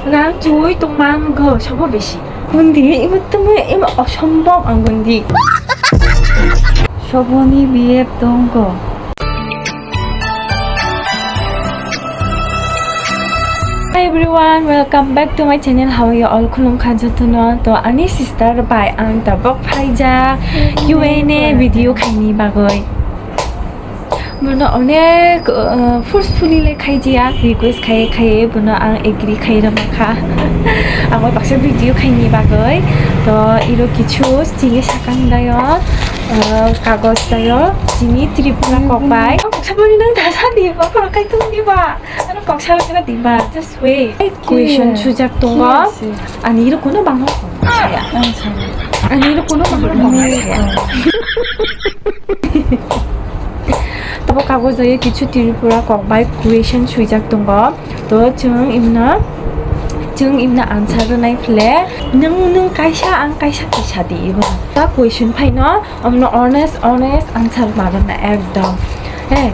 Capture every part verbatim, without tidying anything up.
Rang chuwi tongmang go sobo bisi. Gundi imo tongmo imo osombom ang gundi. Soboni B F tongo. Hi everyone, welcome back to my channel. How are you all? Khulum kha jotono. To ani sister bai ang tabok phaijak Q and A video khaini bagwi. Bono onek, uh, forcefully le khaijak, request khai khai bono ang agree khai rwma kha. Amo baksa video khaini bagwi. To iro kichu chini sakang dayo, uh, kagoj dayo, chini Tripura kok bai. Ang baksa boni nang dasa di ba, ba kai tung di ba. Ano kok sal kena di ba, just wait. Question sujak tongo. Ani iro kono bangma kok saya. Ani iro kono bangma kok saya. Tabo kagoj dayo kichu Tripura kok bai question sujak tongo. To chwng imna, chwng imna answer rwnai phle, nwng, nwng kaisa, ang kaisa, kaisa di ibo. Ta question phaino, omno honest, honest answer ma rwna ekdom. Hey,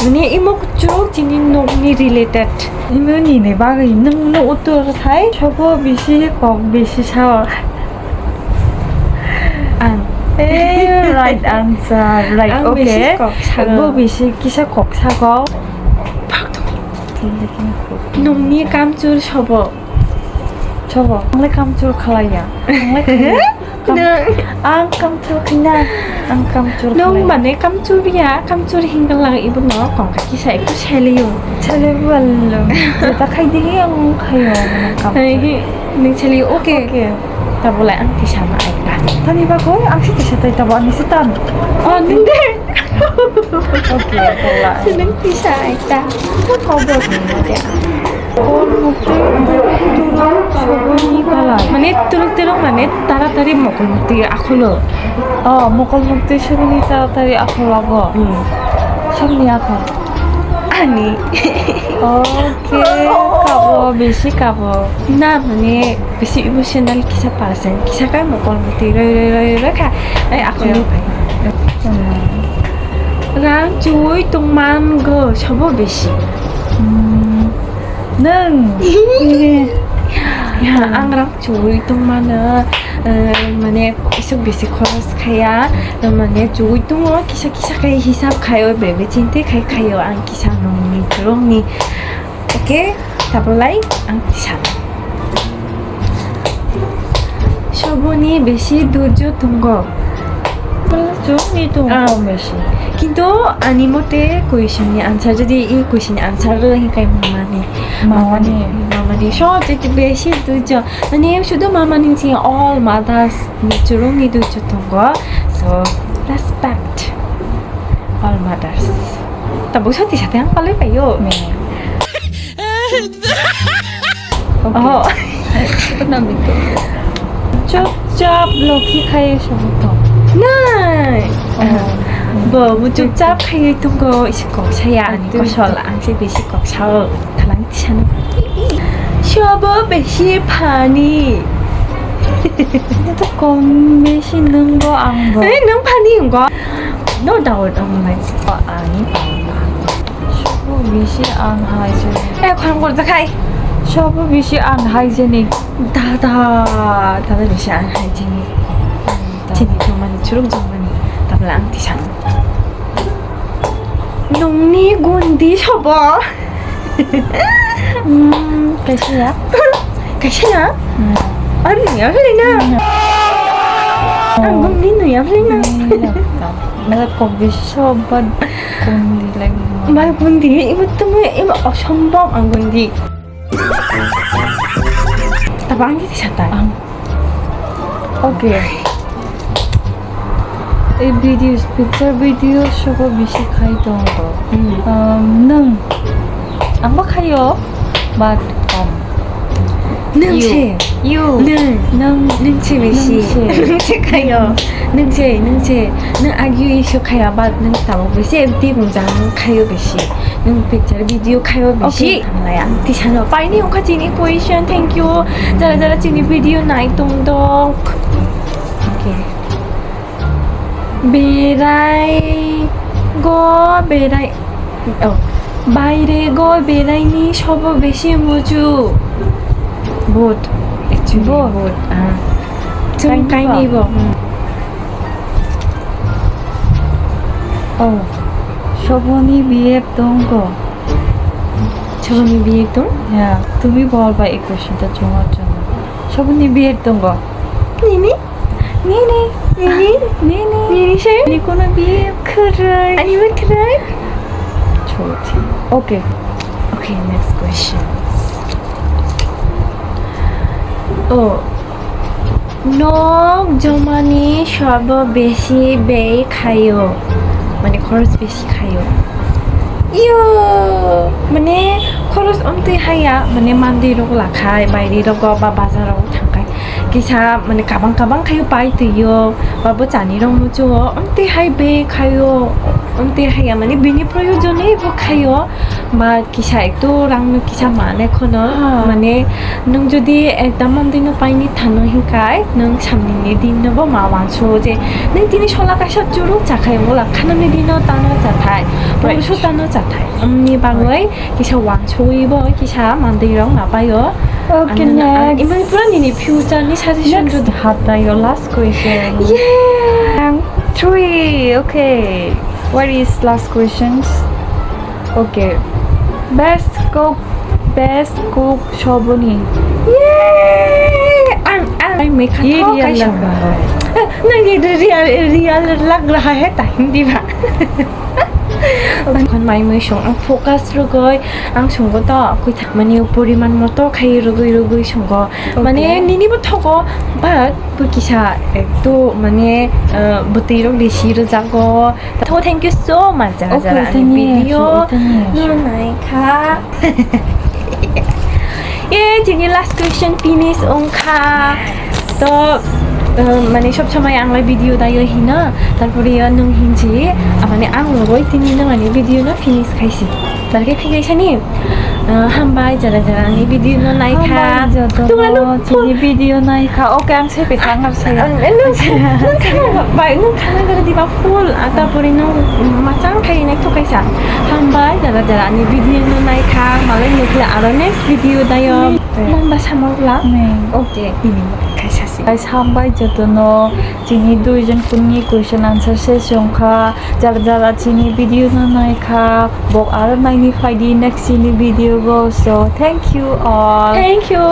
mane imo kuchuk chini nokni related. Imo nini bagwi nwng no uttor thai, sobo bisi kok bisi sao. Ang. Eh, right answer. Right, ang okay. Bisi kok sago. Bo bisi kisa kok sago. Nokni kamchur sobo. Sobo. Ang le kamchur khalaiya. Ang le khalaiya. Kam-, ang kamchur khina. Ang kamchur khalaiya. Nung mane kamchur ya, kamchur hingal lang ibu no kong kaki sa iku seliyo. Seliyo balo. Jeta khai digi ang khayo mane kamchur. Ai, nung seliyo, okay. Okay. Tabulai ang tisama aita. Tani bagwi ang si tisa tai tabo ani si tan. Oh, nung de. Okay, tabulai. Nung tisa aita. Kau buat ni dia. Mokol mukti turuk turuk soboni kalai. Mane turuk turuk mane taratari mokol mukti akholo. Oh, mokol mukti soboni taratari akholo bo. Hmm. Soboni akhol. Ani. Okay, kabo, bisi kabo. Na, mane bisi emotional kisa person, kisa kai mokol mukti roi, roi, roi, roi kha. Ai, akhol. Okay, okay. Hmm. Rang chuwi tongman go, sobo bisi. Hmm. Nwng. Ya, ang rang chuwi tongmano, eh, mane isuk bisi khoros khaya, mane chuwi tongo, kisa kisa khai hisab khayo, bebe chinte khai khayo, ang kisa nongni, rongni. Okay, tabulai ang kisa. Soboni bisi durjo tongo. Chukni tongo bisi. Kintu ani mote question ni answer, jodi i question ni answer rw hinkhe mamani. Mamani. Mamani. So, jodi bisi durjo. Ani sudu mamani si all mothers ni churungni durjo tongo. So, respect all mothers. Tabuk soti sate ang palai paio. Me. Okay. Oh. Chupchap lokhi khai sobo to. Nai. Oh. Bo, bo chupchap khai tongo, isi kok saya ani kosol, ang se bisi kok sao. Thalang tisano. Sobo bisi phani. Ito kom bisi nungbo angbo. Eh, nung phani wngko? No doubt, ang like. Ani. Sobo bisi unhygienic. Eh, khorang korja khai. Sobo bisi unhygienic. Da, da, da, da bisi unhygienic. Chini jongmani, churuk jongmani. Tabla ang tisang. Nungni gundi sobo. Hmm, kaisa ya. Kaisa ya? Hmm. Ano ya, hali na. Hmm. Ang gundi no ya, hali na. Hmm, ya. Mala kok bisi sobo gundi lagi. Mala gundi, ibu tuh, ibu osombom ang gundi. Tabang di sata. Ang. Okay. Ei video, picture video sobo bisi khai tongo. Hmm. Um, nung. Ang ba khayo, but, um, nung you. Se. You. Nung. Nung. Nung se bisi. Nung se. Nung se khayo. Nung se, nung se. Nung agyu isu khaya, but nung tabok bisi empty bungjang nung khayo bisi. Nung picture video khayo bisi. Okay. Hamlaya. Tisano paini ongkha chini question. Thank you. Jara jara chini video nai tongdok. Okay. Berai go berai. Oh. Baire go beraini sobo bisi muju. Both. Actually, both. Both. Ah. Chwng kainwi bo. Kainwi bo. Hmm. Oh, Shoboni B F tongo. Shoboni B F tong? Ya, tumi bol ba equation ta chungo chungo. Shoboni B F tongo. Nini? Nini? Nini? Nini? Nini se? Ni kono B F? Khwrwi. Ani bo khwrwi? Choti. Okay. Okay, next question. Oh. Nok jomani sobo besi bei khaio, mane khoros besi khaio. Iyo, mane khoros omtwi haya, mane mandirok lakhai, bairirogo ba bazarrogo thangkhai. Kisa mane kabang kabang khaio pai twiyo, ba bwchanirok muchuo, omtwi hai bei khaio, omtwi haya mane bini proyojone bo khaio. Ba kisa ekto rang no kisa mane khono, ha, mane nwng jodi ekta mandirno paini thangno hinkhai nwng samnini dinno bo ma wanso je nwng tini sola kaisa churuk chakhai wngla khanani dino tano chathai, right, porsu tano chathai. Wngni bagwi, right, kisa wansowi bo kisa mandirok ma paio. Okay, ang, ang, next. Imani pura nini future ni suggestion. Next jodi hatai o last question. Yeah. Three, okay. What is last questions? Okay. Best cook, best cook Shoboni. Yay! Ang, ang, ang, may kataw kaisa. Ye real lag raha hai. Eh, nahi, real, real lag raha hai ta Hindi ba. Ang khon mai mui song, ang focus rwgwi, ang songo to, koi tha-, mane poriman moto khai rwgwi, rwgwi songo. Okay. Mane nini bo thogo, but bo kisa ekto mane, eh, bwtwi rok bisi rwjago. To, thank you so much, jara, okay, jara ani video no naikha. Ye, chini last question finish wngkha. To, eh, mane sob somoi ang lai video dayo hino, tarpore yo nwng hinji, ah, mane ang logoi tini nwng ani video no finish khaisi. Tarke thik kaisa ni. Ah, hambai, jara jara ani video no naikha. Hambai joto no, tini video naikha. Okay, ang se pethang ar se. Ang, eh, nung, nung khana bai, nung khana gari diba full. Ah, ta pori nung machang khai nai to kaisa. Hambai, jara jara ani video no naikha. Malai nukla aro next video dayo. Hmm. Nung ba samokla. Hmm. Okay, ini kaisa se. Guys, hambai joto no. Chini duijon kuni question answer se songkha. Jara jara chini video no naikha, bok aro naini phaidi next chini video go. So, thank you all. Thank you.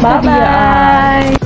Bye bye.